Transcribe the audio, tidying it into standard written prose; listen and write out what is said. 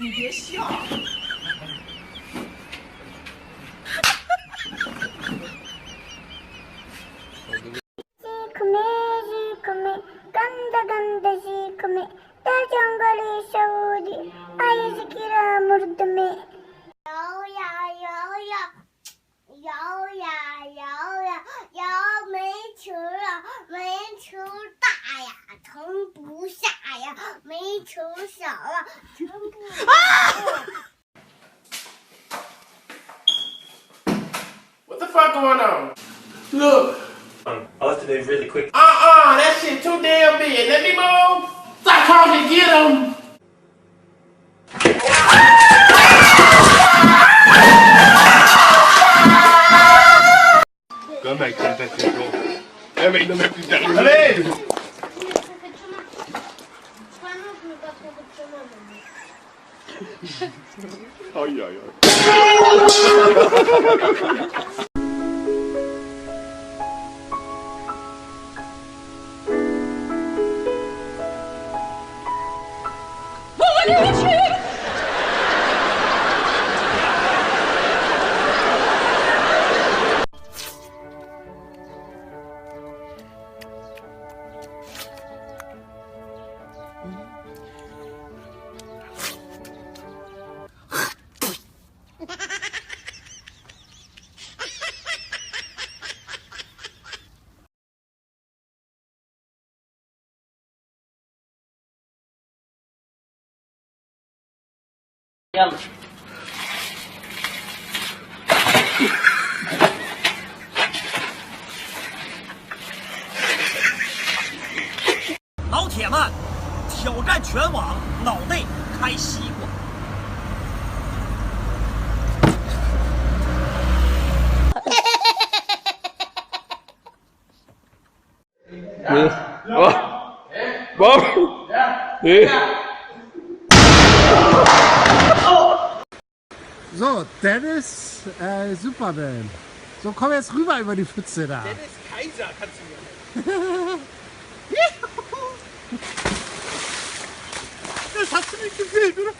你别笑。摇呀摇呀，摇呀摇呀，摇煤球啊，煤球大呀，盛不下呀，煤球小了，盛不下。 What the fuck going on? Look. I have to move really quick. That shit too damn big. Let me move. I called to get him. Allez! 我勒个去！老铁们，挑战全网，脑袋开西瓜。 So, Dennis Superman. So, komm jetzt rüber über die Pfütze da. Dennis Kaiser kannst du mir nennen. Das hast du nicht gefilmt, oder?